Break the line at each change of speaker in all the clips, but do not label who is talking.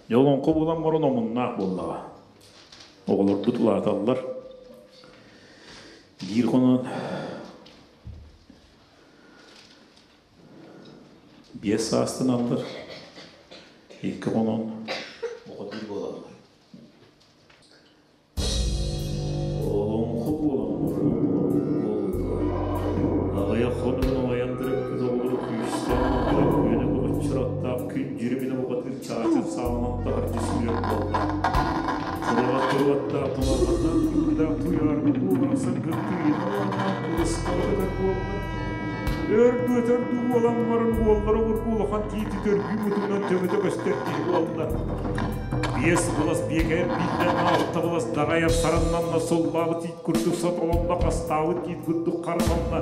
Дьэ олоҥхо буолан баран омуннаах буоллаҕа. Оҕолорбут улааталлар. Биир хонон 5 саастаналлар, 2 хонон оҕо биир буолаллар. Олоҥхо буолан аҕыйах хонугун аҕайан төрөппүт оҕолору күүстээх үөнэ бөҕөччөр аттаах күн дьирибинэ бухатыыр чаачар сааланан таһырдьа сүүрэр буолла. Тураҕа туруоттаах тумарҕаннаах кыырдаах туйаарбыт буоларахсан кыттыйынан кылыстаҕа буолла. Өр-өтөр буолан баран уоллара обургу улахан тиити төргүү мутугунан төбөтө көстөр киһи буолла. Биэс былас биэкэр биирдэн алта былас даҕайар сараннанна суллаабыт тиит курдук сотолонно хастаабыт тиит курдук хараланна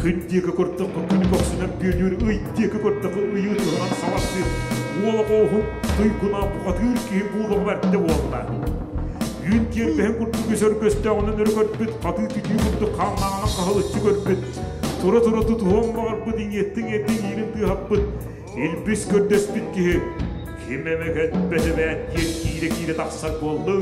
күн диэки курдук күнү көхсүнэн бүөлүүр ый диэки курдук ыйы туһунан сабардыыр уола оһун туйгуна бухатыыр киһи буулаҕа бэрдэ буолла. Үүн тиэрбэһин курдук үс өргөстөөҕүнэн өрө көрбүт, хатыы түтүү курдук хааннааҕынан хаһылыччы көрбүт, тура-тура тутуһуон баҕарбыт иҥиэттиҥ-иэттиҥ иирин тыаһаппыт, илбис көрдөспүт киһи ким эмэ кэлбэт эбээт диэн киирэ-киирэ тахсар буолла.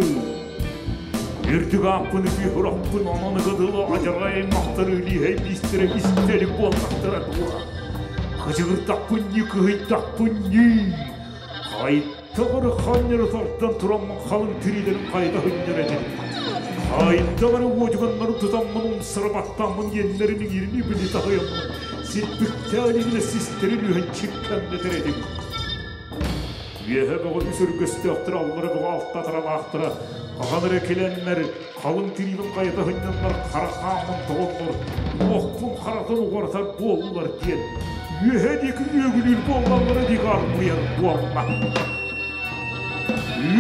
Үрдүк ааппын үтүө сурахпын онон ыгыдылы адьарай аймахтар илииһэй биистэрэ истэрик буоллахтара дуо? Кыдьыгырдахпын ньии, кыһыйдахпын ньии! Хайдах эрэ ханньары тардан тураммын халыҥ тириилэрин хайыта сынньар этим. Хайдах эрэ уодьуганнарын тутаммын умсара баттааммын иэннэрин иҥиирин ибили таһыйаммын силбиктээн илэ систэрин үһэн чиккэннэтэр этим. Үөһэ бөҕө үс өргөстөөхтөрө, аллара бөҕө алта атаралаахтара хаһан эрэ кэлэннэр халыҥ тириибин хайыта сынньаннар хара хааммын тоҕоннор, уохпун харатын уҕаратар буоллулар диэн үөһэ диэки үөгүлүүр буоллаллара диэки арбыйар буолла.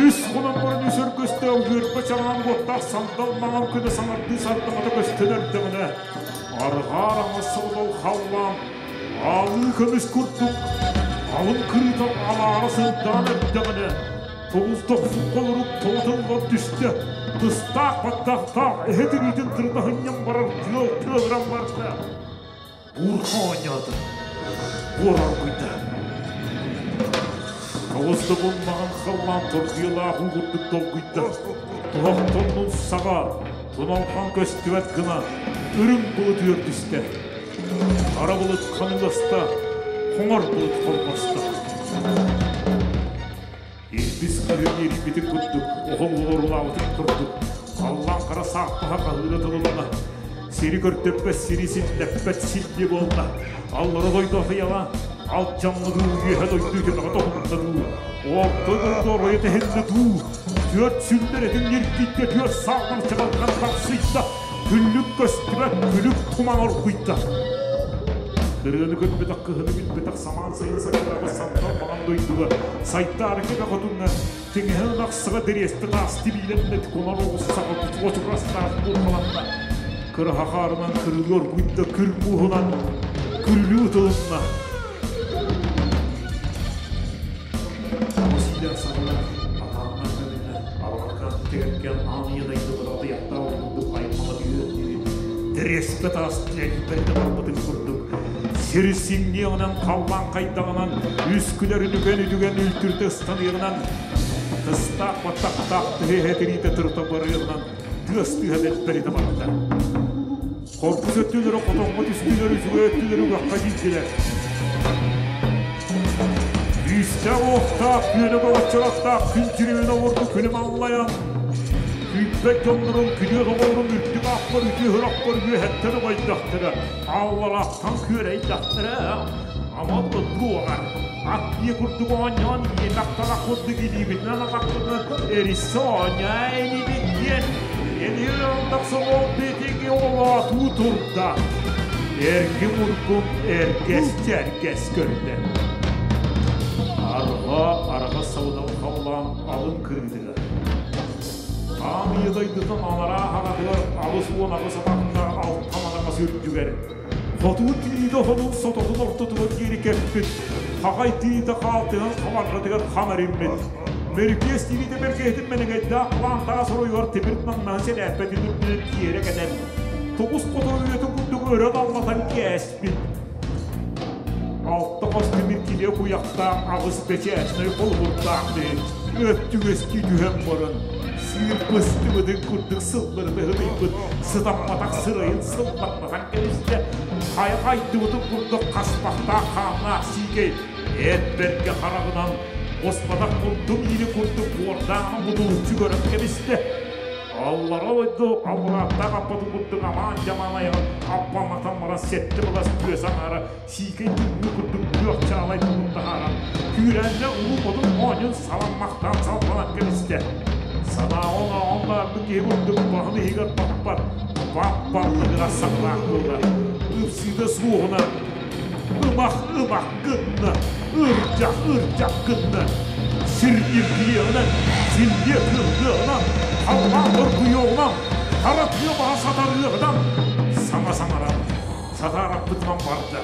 Үс хонон баран үс өргөстөөх үөрбэ чараан уоттаах сандал маҥан күнэ саҥардыы сардаҥата көстөн эрдэҕинэ, арҕаа араҥас сабыдал халлаан аалыы көмүс курдук алын кырыыта алаара сырдаан эрдэҕинэ, тоҕус дохсун холорук тоҕотуллан түстэ, тыстаах баттахтаах эһэ тириитин тырдаһынньан барар тыал тыалыран барда. Буурха оонньоото, буор оргуйда. Тоҕус да булмаҕын халлаан тордуйалаах уу курдук долгуйда. Туһахтоннун саҕа, туналхан көстүбэт гына үрүҥ былыт үөр түстэ. Хара былыт ханыыласта, хоҥор былыт холбосто. Илбис хаһыы иирбитин курдук, оһол уоруулаабытын курдук, халлаан хара сааппаһа хаһыыра тылылана, сири көрдөппөт, сири силлэппэт силбиэ буолла. Аллара дойду атыйала, алдьаммыт уу, үөһэ дойду үтүмэҕэ тоһунна дуу, орто дойду оройо тэһиннэ дуу, түөрт сүллэр этин ньиргийдэ, түөрт сааллар чаҕылҕан тахсыйда, күллүк көстүбэт, күлүк туман оргуйда. Кырыаны көрбөтөх, кыһыны билбэтэх самаан сайын саккыраабыт сандал маҥан дойдуга сайдаары кэбэ хотуҥҥа тиҥэһэ ынах саҕа дэриэстэ таас тибиилэммит кунар оҕус саҕа кутуочурастаах буурҕаланна. Кыраһа хаарынан кырылыы оргуйда, күр мууһунан күрүлүү ытылынна. Сиидэр саҕана атааннар көмүнэ алҕакаан тигэркээн аан ийэ дойдубут атыйахтаах курдук аймаҕа түһүөр дэриэспэ таас тиэлбэрдэ барбытын курдук сир сиҥниэҕинэн халлаан хайдаҕынан үс күлэрин үгэн үтүгэн үлтүртэ ыстаныаҕынан тыстаах баттахтаах тыһыһэ тириитэ тырыта барыаҕынан тыас тыаһа дэлбэритэ барда. Корпус өттүлэрэ хотоҥҥо түстүлэр, үчүгэй өттүлэрэ үгэххэ киирдилэр. Күүстээх уохтаах, күөнэ көҕөччөрөхтөөх күн тиримин обургу күнүм аллайан, күүппэт дьоннорун, күнүө доҕорун үрдүк ааппар, үтүө һырахпар үөһэттэн умайдахтара, аллараахтан күөрэйдэхтэрэ, ама дуоҕар, ат дии курдук оонньоон, иэмэх талах курдук илиибитинэн атахпытынан эриссе оонньоо инибит диэн Эниэр тахсан ол битиги олоотуу турда. Эргим-ургум эргэс-чэргэс көрдө. Арҕаа араҕас сабыдал халлаан алын кырыытыгар. Аан ийэ дойдутун анараа харатыгар 88 атахтаах алта манаҕас үрдүгэр хотуу тиигэ хонук сототун ортотугар диэри кэппит, хахай тиитэ хаалтыһан хабарҕатыгар хам эриммит. Мөрүкүөс тириитэ бэргэһэтин мэнэҥэйдээх халаан таас оройугар тимир наҥнаһын сэлээппэтин үрдүнэн тиэрэ кэтэн, тоҕус хотор үйэтин курдук өрө даллатан кээспит. Алта хос тимир килиэ куйахтаах аҕыс бэчээтинэй холобурдаах киһи. Өттүгэстии түһэн баран, сыыр быстыбытын курдук сылларыта ытыйбыт сытамматах сырайын сыллаппатан кэбистэ, хайа хайдыбытын курдук хаспахтаах хааннаах сиикэй эт бэргэ хараҕынан оспотох курдук иини курдук буордааҕын будулуччу көрөн кэбистэ. Аллара дойду алларааттаах аппатын курдук амаан-дьамаан айаҕын аппаҥатан баран сэттэ былас тыа саҥаара сиикэй тымныы курдук күөх чаалай тылын таһааран, күүрээннэ улуу модун моонньун саламмахтаан салбанан кэбистэ. Санааҕа-онооҕон баарбыт киһи курдук баһын иһигэр баппат, бап-баллыгыра саҥалаах буолла. Ыпсыыта суоҕунан ымах-ымах гынна, ырдьах-ырдьах гынна. Сир ньиргийиэҕинэн, силлиэ тыаллыаҕынан, халлаан оргуйуоҕунан, хара тыа баһа сатарыаҕынан саҥа саҥаран сатаараппытынан барда.